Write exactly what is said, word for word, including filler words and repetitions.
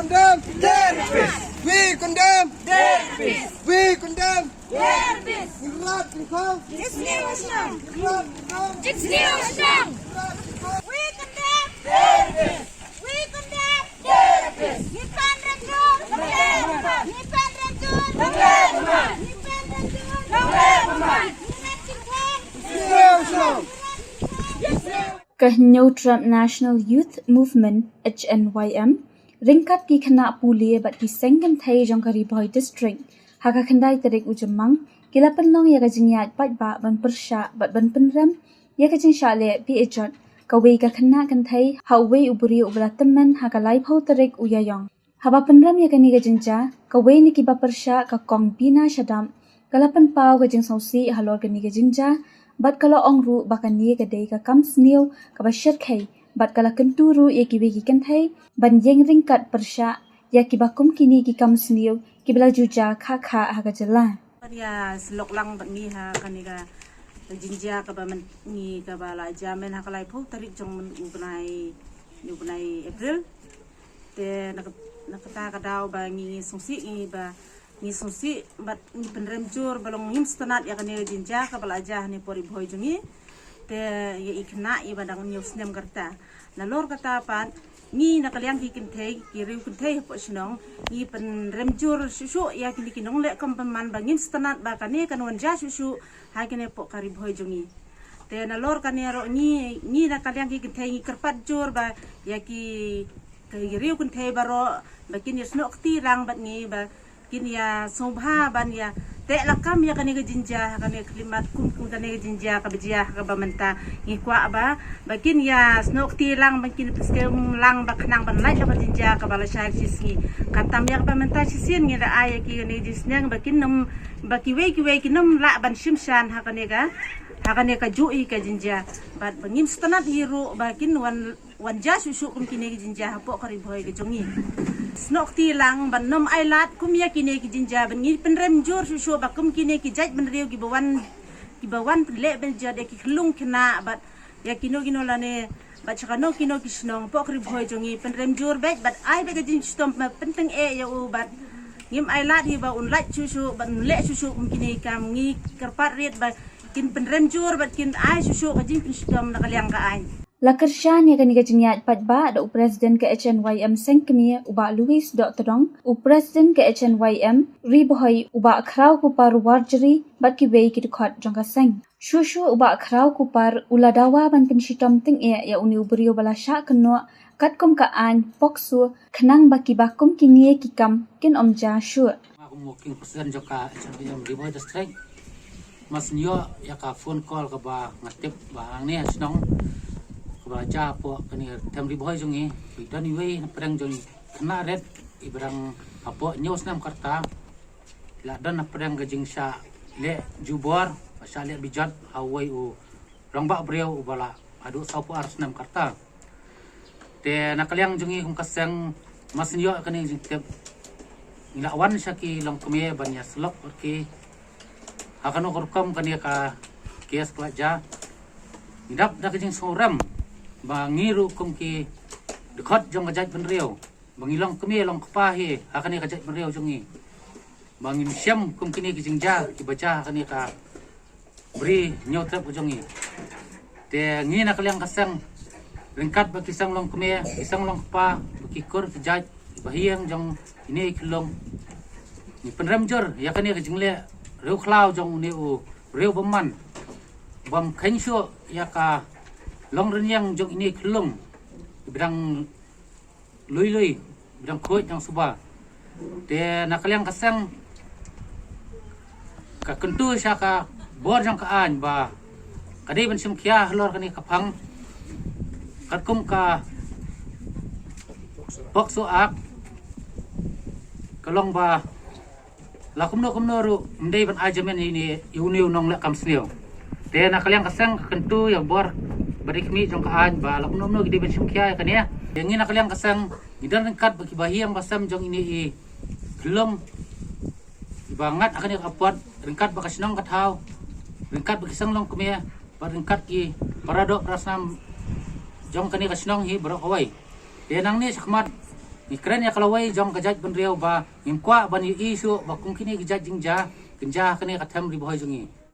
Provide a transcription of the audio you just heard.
Condemn! We condemn! We condemn! Ngin rat ngin khaw! Ngin rat ngin khaw! We condemn! We condemn! Ngin pan rem jur! Ngin pan rem jur! Ngin pan rem jur! Ngin rat ngin khaw! Ka Hynñiewtrep National Youth Movement, H N Y M, ryngkat ki khynnah pule bad ki seng kynthei jong ka Ri Bhoi District, ha ka khyndai tarik u Jymmang, ki la pynlong ïa ka jingïaid paidbah ban pyrshah bad ban pynrem ïa ka jingshah leh beh jot kawei ka khynnah kynthei ha uwei u briew uba la tymmen ha ka laiphew tarik u Ïaïong. Haba pynrem ïa kane ka jingjia, kawei na kiba pyrshah, ka Kong Bina Shadap, ka la pynpaw ka jingsngewsih halor kane ka jingjia, bad ka la ong ruh ba kane ka dei ka kam sniew kaba shyrkhei, bad ka la kyntu ruh ïa kiwei ki kynthei ban ïeng ryngkat pyrshah ïa kiba kum kine ki kam sniew kiba la ju jia khah khah ha ka jylla. Ban ïa syllok lang bad ngi ha kane ka jingjia kaba mynta ngi kaba la jia mynta ha ka laiphew tarik jong u bnai, u bnai April. Te na ka, na kata ka daw ba ngi, ngi sngewsih, ngi ba ngi sngewsih bad ngi pynrem jur ba long ngim sngewtynnat ïa kane ka jingjia kaba la jia ha ne por Ri Bhoi jong ngi. Te ïa i khynnah iba dang hynñiew snem ka rta. Nalor kata pat ngi na ka liang ki kynthei, ki riew kynthei hapoh shnong, ngi pynrem jur shuh shuh ïa kine ki nongleh kam pynman ba ngim sngewtynnat ba kane kan wan jia shuh shuh ha kane hapoh ka Ri Bhoi jong ngi. Te nalor kane ruh ngi, ngi na ka liang ki kynthei ngi kyrpad jur ba ïa ki, ki riew kynthei baroh ba kin ïa snoh kti lang bad ngi ba kin ïa sngewbha ban ïa teh lakam ïa kane ka jingjia ha kane ka khyllipmat kum, kum kane ka jingjia kaba jia ha kaba mynta. Ngi kwah ba, ba kin ïa snoh kti lang, ba kin pynskhem lang ba khnang ban lait ïa ka jingjia kaba lashai shi sngi. Khamtam ïa kaba mynta shisien ngi la ai ïa ki kane ka jingsneng ba kin nym, ba kiwei kiwei kin nym lah ban shim shan ha kane ka, ha kane kajuh ïa ka jingjia. Bad ba ngim sngewtynnat hi ruh ba kin wan, wan jia shuh shuh kum kine ki jingjia hapoh ka Ri Bhoi ka jong ngi. Snoh kti lang ban nym ailad kum ïa kine ki jingjia, ban ngi pynrem jur shuh shuh ba kum kine ki jaitbynriew kiba wan, kiba wan pynleh pynjot ïa ki khyllung khynnah bad ïa kino kino lane bad sha kano kino ki shnong hapoh ka Ri Bhoi jong ngi, pynrem jur beit bad ai beit ka jingshitom ba pyntyngeh ïa u bad ngim ailad hi ba un lait shuh shuh bad un leh shuh shuh kum kine ki kam. Ngi kyrpad rit ba kin pynrem jur bad kin ai shuh shuh ka jingpynshitom na ka liang ka aiñ. La kyrshan ïa kane ka jingïaid paidbah da u President ka H N Y M Seng Kmie u Bah Louis Dohtdong, u President ka H N Y M Ri Bhoi u Bah Khrawkupar Warjri bad kiwei ki dkhot jong ka seng. Shuh shuh u Bah Khrawkupar u la dawa ban pynshitom tyngeh ïa une u briew ba la shah kynnoh katkum ka aiñ POCSO khnang ba kiba kum kine ki kam kin ym jia shuh. Nga kum u Working President jong ka H N Y M Ri Bhoi District. Nga sngewthuh ïa ka phone call kaba nga tip ba hangne ha shnong kaba la jia hapoh kane ka them Ri Bhoi jong ngi, ki don iwei na pdeng jong ngi khynnah rit iba dang hapoh hynñiew snem ka rta. La don na pdeng ka jingshah leh jubor, ba shah leh bijot ha uwei u rangbah briew uba la haduh sawphew ar snem ka rta. Te na ka liang jong ngi kum ka seng, nga sngewthuh ïa kane ka jingtip. Ngi la wan sha ki longkmie ban ïa syllok bad ki ha kano ka rukom kane ka case ka la jia. Ngi dap da ka jingsngewrem ba ngi ruh kum ki dkhot jong ka jaitbynriew, ba ngi longkmie longkpa hi ha kane ka jaitbynriew jong ngi, ba ngim shem kum kine ki jingjia kiba jia ha kane ka Ri Hynñiewtrep ka jong ngi. Te ngi na ka liang ka seng, ryngkat bad ki seng longkmie, ki seng longkpa, bad ki kur ki jait, ki bahaïing jong ine i khyllung, ngi pynrem jur ïa kane ka jingleh riewkhlaw jong une u briew bymman, bym kheiñ shuh ïa ka longrynïeng jong ine i khyllung iba dang lui lui, ba dang khuid dang suba. Te na ka liang ka seng, ka kyntu sha ka bor jong ka aiñ ba ka dei ban shim khia halor kane ka phang katkum ka POCSO Act, ka long ba la kumno kumno ruh ym dei ban ai jamin ïa une, ïa une u nongleh kam sniew. Te na ka liang ka seng ka kyntu ïa ka bor bad i khmih jong ka aiñ ba la kumno kumno ki dei ban shim khia ïa kane. Te ngi na ka liang ka seng ngi don ryngkat bad ki bahaïing basem jong ine i khyllung iba ngat ha kane ka apot, ryngkat bad ka shnong ka thaw, ryngkat bad ki seng longkmie, bad ryngkat ki para doh para snam jong kane ka shnong hi baroh kawei. Te nangne shakhmat Ngi kren ïa ka lawei jong ka jaitbynriew ba ngim kwah ban ïohi shuh ba kum kine ki jait jingjia kin jia ha kane ka them Ri Bhoi jong ngi.